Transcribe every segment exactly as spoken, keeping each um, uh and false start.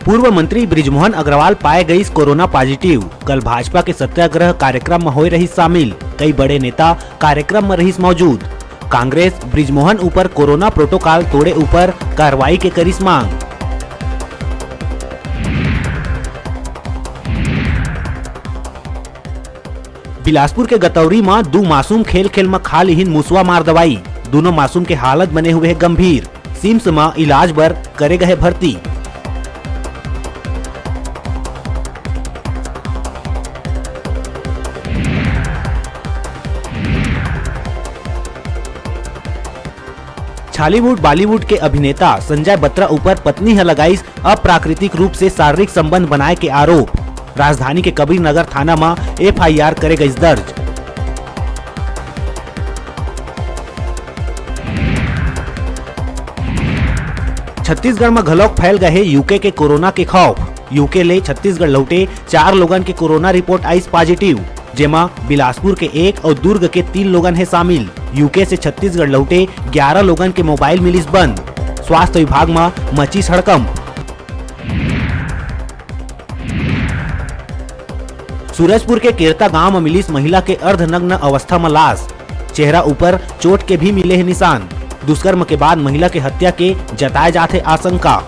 पूर्व मंत्री बृजमोहन अग्रवाल पाए गईस कोरोना पॉजिटिव। कल भाजपा के सत्याग्रह कार्यक्रम म होए रहिस शामिल। कई बड़े नेता कार्यक्रम म रहिस मौजूद। कांग्रेस बृजमोहन ऊपर कोरोना प्रोटोकॉल तोड़े ऊपर कार्रवाई के करिस मांग। बिलासपुर के गतौरी म दू मासूम खेल खेल म खा लिहिन मुसवा मार दवाई। दूनों मासूम के हालत बने हुए हे गंभीर। सिम्स म इलाज बर करे गए भर्ती। छॉलीवुड बॉलीवुड के अभिनेता संजय बत्रा ऊपर पत्नी ह लगाइस अप्राकृतिक रूप से शारीरिक संबंध बनाए के आरोप। राजधानी के कबीर नगर थाना म एफआईआर करे गइस दर्ज। छत्तीसगढ़ म घलोक फैल गए हे यूके के कोरोना के खौफ। यूके ले छत्तीसगढ़ लौटे चार लोगन के कोरोना रिपोर्ट आइस पॉजिटिव, जेमा बिलासपुर के एक अउ दुर्ग के तीन लोगन हे शामिल। यूके से छत्तीसगढ़ लौटे ग्यारह लोगन के मोबाइल मिलिस बंद। स्वास्थ्य विभाग म मचिस हड़कंप। सूरजपुर के केरता गांव म मिलिस महिला के अर्धनग्न अवस्था म लाश। चेहरा ऊपर चोट के भी मिले हे निशान। दुष्कर्म के बाद महिला के हत्या के जताए जात हे आशंका।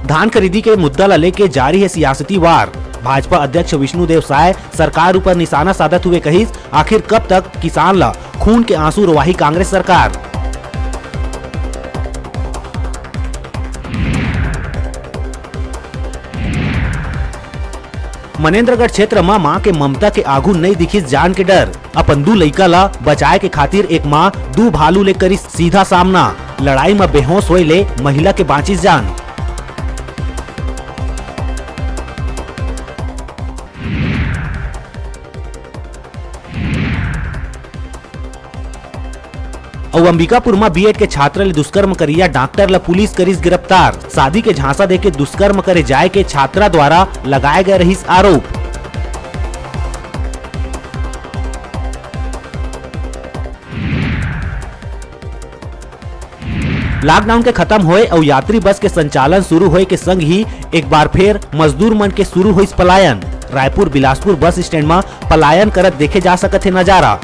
धान खरीदी के मुद्दा ल लेके जारी हे सियासती वार। भाजपा अध्यक्ष विष्णुदेव साय सरकार ऊपर निशाना साधत हुए कहिस, आखिर कब तक किसान ल खून के आंसू रोवाही कांग्रेस सरकार। मनेन्द्रगढ़ क्षेत्र म मां के ममता के आघू नइ दिखिस जान के डर। अपन दू लइका ला बचाए के खातिर एक मां दू भालू ले करिस सीधा सामना। लड़ाई म बेहोश होए ले महिला के बांचिस जान। अउ अंबिकापुर म बीएड के छात्रा ले दुष्कर्म करिया डॉक्टर ल पुलिस करिस गिरफ्तार। शादी के झांसा देके दुष्कर्म करे जाए के छात्रा द्वारा लगाए गए रहिस आरोप। लॉकडाउन के खत्म होए अउ यात्री बस के संचालन शुरू होए के संग ही एक बार फिर मजदूर मन के शुरू होइस पलायन। रायपुर बिलासपुर बस स्टैंड म पलायन करत देखे जा सकत हे नजारा।